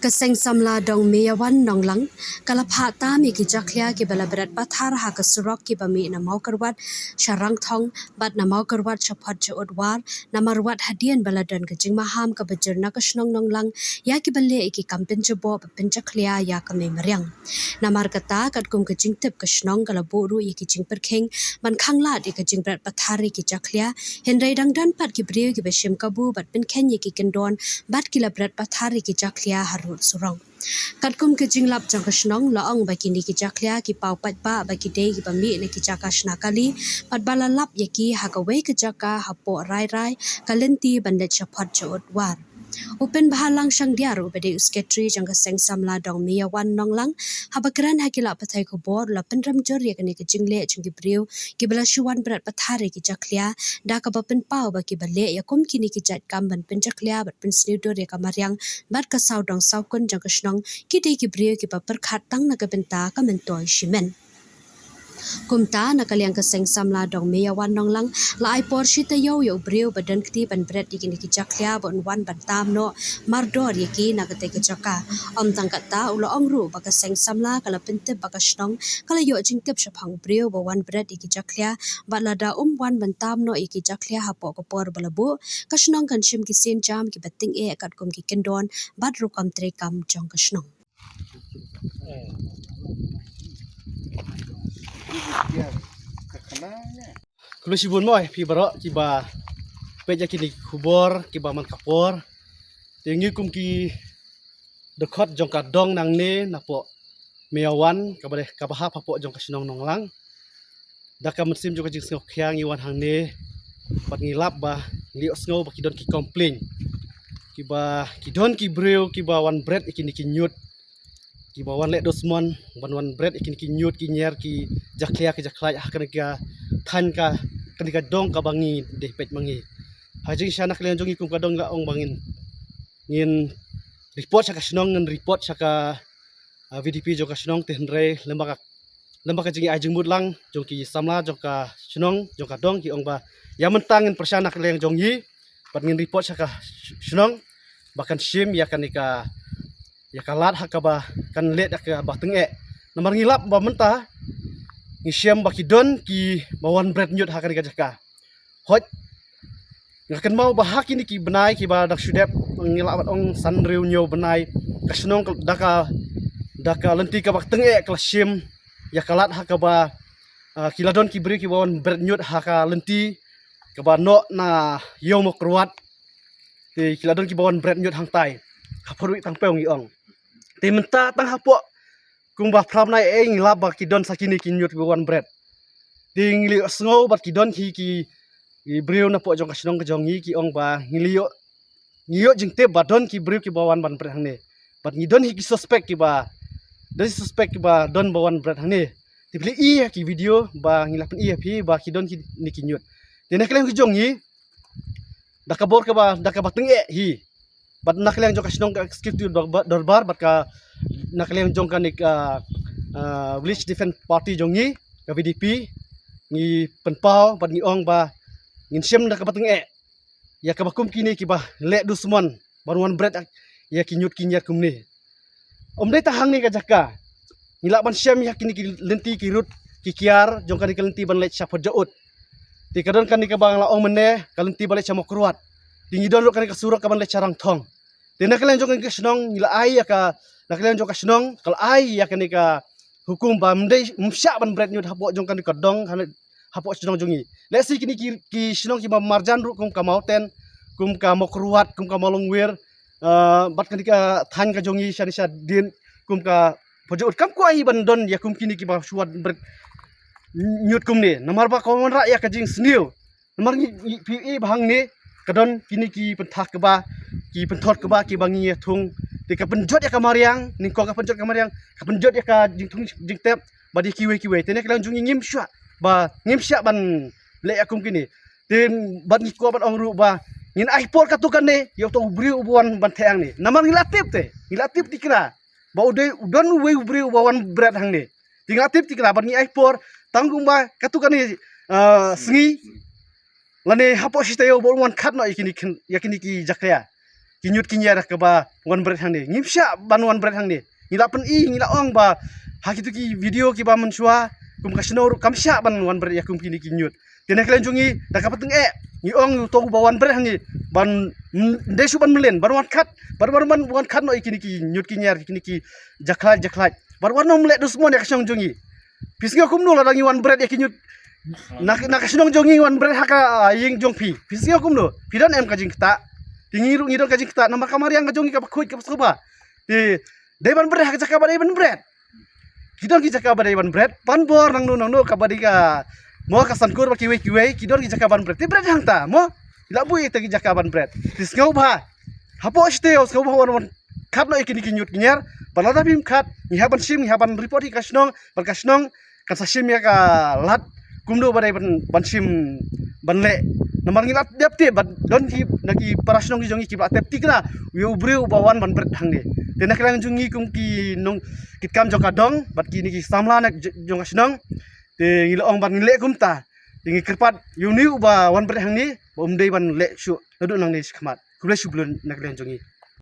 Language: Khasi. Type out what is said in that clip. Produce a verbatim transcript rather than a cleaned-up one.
Ka Seng Samla Dong Meyawan Nonglang ka la phah tam ïa ki jakhlia kiba la bret pathar ha ka surok kiba mih na Mawkyrwat sha Rangthong bad na Mawkyrwat sha Photjaud War, namar wat hadien ba la don ka jingmaham kaba jur na ka shnong Nonglang ïa kiba leh ïa ki kam pynjaboh ba pynjakhlia ïa ka mei mariang. Namar kata, katkum ka jingtip, ka shnong ka la buh ruh ïa ki jingpyrkhing ban khanglad ïa ka jingbret pathar ïa ki jakhlia, hynrei dang don pat ki briew kiba shim kabu bad pynkheiñ ïa ki kyndon bad ki la bret pathar ïa ki jakhlia harud surok. Katkum ka jinglap jong ka shnong, la ong ba kine ki jakhlia ki paw paidbah ba ki dei kiba mih na ki jaka shna kali bad ba la lap ïa ki ha kawei ka jaka hapoh Rairai ka lynti ban leit sha Photjaud War. U Pynbhalang Shangdiar, uba dei u Secretary jong ka Seng Samla Dong Meyawan Nonglang, haba kren ha ki lad pathai khubor, u la pynrem jur ïa kane ka jingleh jong ki briew kiba la shu wan bret pathar ïa ki jakhlia, da kaba pynpaw ba kiba leh ïa kum kine ki jait kam ban pynjakhlia bad pynsniew dur ïa ka mariang bad ka sawdong sawkun jong ka shnong ki dei ki briew kiba pyrkhat tang na ka bynta ka myntoi shimet. Kumta, na ka liang ka Seng Samla Dong Meyawan Nonglang la ai por shi taïew ïa u briew ba don kti ban bret ïa kine ki jakhlia ba un wan ban tam noh mardor ïa ki na katei ka jaka. Ym tang kata, u la ong ruh ba ka Seng Samla ka la pyntip ba ka shnong ka la ïoh jingtip shaphang u briew ba wan bret ïa ki jakhlia, bad lada um wan ban tam noh ïa ki jakhlia hapoh ka por ba la buh, ka shnong kan shim ki sienjam kiba tyngeh katkum ki kyndon bad rukom treikam jong ka shnong. Khublei shibun mo ïa phi baroh kiba peit ïa kine ki khubor kiba man ka por. Te ngi kum ki dkhot jong ka dong nangne napoh Meyawan kaba dei kaba hap hapoh jong ka shnong Nonglang. Da ka mynsiem jong ka jingsngewkhia ngi wan hangne bad ngi lap ba ngi ïohsngew ba ki don ki complain kiba ki don ki briew kiba wan bret ïa kine ki ñiut, kiba wan leh dusmon ban wan bret ïa kine ki ñiut ki ñiar ki jakhlia ki jakhlait ha kane ka thaiñ ka, kane ka dong kaba ngi dei peit ma ngi. Ha jingshisha na ka liang jong ngi kum ka dong la ong ba ngin, ngin report sha ka shnong, ngin report sha ka ah, V D P jong ka shnong, te hynrei lem bad ka, lem bad ka jingïai jingmut lang jong ki samla jong ka shnong jong ka dong, ki ong ba ïa mynta ngin pyrshang na ka liang jong ngi bad ngin report sha ka sh-, shnong ba kan shim ïa kane ka, ïa ka lad ha kaba kan leh da kaba tyngeh. Namar ngi lap ba mynta ngi shem ba ki don kiba wan bret ñiut ha kane ka jaka. Hooid, nga kynmaw ba ha kine ki bnai kiba dang shu dep, ngi lah ban ong san hynriew hynñiew bnai, ka shnong ka, da ka, da ka lynti kaba tyngeh ka la shim ïa ka lad ha kaba, ah, ki la don ki briew kiba wan bret ñiut ha ka lynti kaba noh na ïew Mawkyrwat. Te ki la don kiba wan bret ñiut hangtai ha Photjaud Tangpew, ngi ong. Te mynta tang hapoh kumba phra bnai ei ngi lap ba ki don sa kine ki ñiut kiba wan bret. Te ngi la ïohsngew bad ki don ki, ki, ki briew napoh jong ka shnong ka jong ngi ki ong ba ngi la ïoh, ngi ïoh jingtip ba don ki briew kiba wan ban bret hangne. Bad ngi don hi ki suspect kiba, don suspect kiba don ba wan bret hangne. Te phi la i ha ki video ba ngi la pyni ha phi ba ki don kine ki ñiut. Te na ka liang ka jong ngi, da ka bor kaba, da kaba tyngeh hi. Bad na ka liang jong ka shnong ka executive dorba-, dorbar, bad ka na ka liang jong kane ka, ah, Village Defence Party jong ngi, ka V D P, ngi pynpaw bad ngi ong ba ngin shem da kaba tyngeh ïa kaba kum kine kiba leh dusmon ban wan bret ïa ki ñiut ki ñiar kumne. Ym dei tang hangne ka jaka, ngi lah ban shem ïa kine ki lynti ki rud ki kiar jong kane ka lynti ban leit sha Photjaud. Te ka don kane kaba nga la ong mynne, ka lynti ba leit sha Mawkyrwat. Te ngi don ruh kane ka surok kaban leit sha Rangthong. Te na ka liang jong kane ka shnong ngi la ai ïa ka, na ka liang jong ka shnong ka la ai ïa kane ka hukum ba ym dei, ym shah ban bret ñiut hapoh jong kane ka dong, ha, hapoh shnong jong ngi. Lehse kine ki, ki shnong kiba marjan ruh kum ka Mawten, kum ka Mawkyrwat, kum ka Mawlongwir, ah, bad kane ka thaiñ ka jong ngi shane shadien kum ka Photjaud, kam kwah hi ban don ïa kum kine kiba shu wan bret ñiut kumne. Namar ba ka wanrah ïa ka jingsniew. Namar ngi, ngi, phi i ba hangne ka don kine ki pynthor kba, ki pynthor kba kiba ngi ïa thung. Te ka pynjot ïa ka mariang, nyngkong ka pynjot ka mariang, ka pynjot ïa ka jingthung jingtep, bad ïa kiwei kiwei. Te na ka liang jong ngi ngim shah ba, ngim shah ban leh ïa kum kine. Te bad ngi kwah ban ong ruh ba ngin ai por katto katne ïa uto u briew uba wan ban theh hangne. Namar ngi la tip te, ngi la tip tikna ba u dei, u don uwei u briew uba wan bret hangne. Te ngi la tip tikna bad ngi ai por tang kumba katto katne, ah, sngi lane hapoh shi taïew ba un wan khot noh ïa kine ki, ïa kine ki jakhlia. ki ñiut ki ñiar kaba wan bret hangne. Ngim shah ban wan bret hangne. Ngi la pyni, ngi la ong ba ha kitu ki video kiba mynshuwa, kum ka shnong ruh kam shah ban wan bret ïa kum kine ki ñiut. Te na ka liang jong ngi, da kaba tyngeh, ngi ong uto uba wan bret hangne, ban, mm, ym dei shuh ban mlien, ban wan khat, ban, ban, ban wan khat noh ïa kine ki ñiut ki ñiar, kine ki jakhlait jakhlait. Ban wan ym leh dusmon ïa ka shnong jong ngi. Phi sngew kumno lada ngi wan bret ïa ki ñiut na, na ka shnong jong ngi, wan bret ha ka, ah, ïing jong phi? Phi sngew kumno? Phi don em ka jingktah? Te ngi ruh ngi don ka jingktah namar ka mariang ka jong ngi kaba khuid kaba sngewbha. Te dei ban bret ha ka jaka ba dei ban bret. Ki don ki jaka ba dei ban bret, ban bor nangno nangno kaba dei ka, mo, ka Sankur ba kiwei kiwei, ki don ki jaka ban bret. Te bret hangta, mo. Ngi la buh ïa kita ki jaka ban bret. Te sngewbha, hapoh shatei sngewbha wan, wan khat noh ïa kine ki ñiut ki ñiar. Ba lada phim khat, ngi hap ban shim, ngi hap ban report ïa ka shnong, bad ka shnong kan sa shim ïa ka lad kumno ba dei ban, ban shim, ban leh. Namar ngi la dep tip, bad don ki na ki para shnong ki jong ngi kiba la tep tikna ïa u briew uba wan ban bret hangne. Te na ka liang jong ngi kum ki nongkitkam jong ka dong bad kine ki samla na j-, jong ka shnong, te ngi la ong ban ngi leh kumta. Te ngi kyrpad ïa une uba wan bret hangne ba um dei ban leh shuh naduh nangne shakhmat. Khublei shibun na ka liang jong ngi.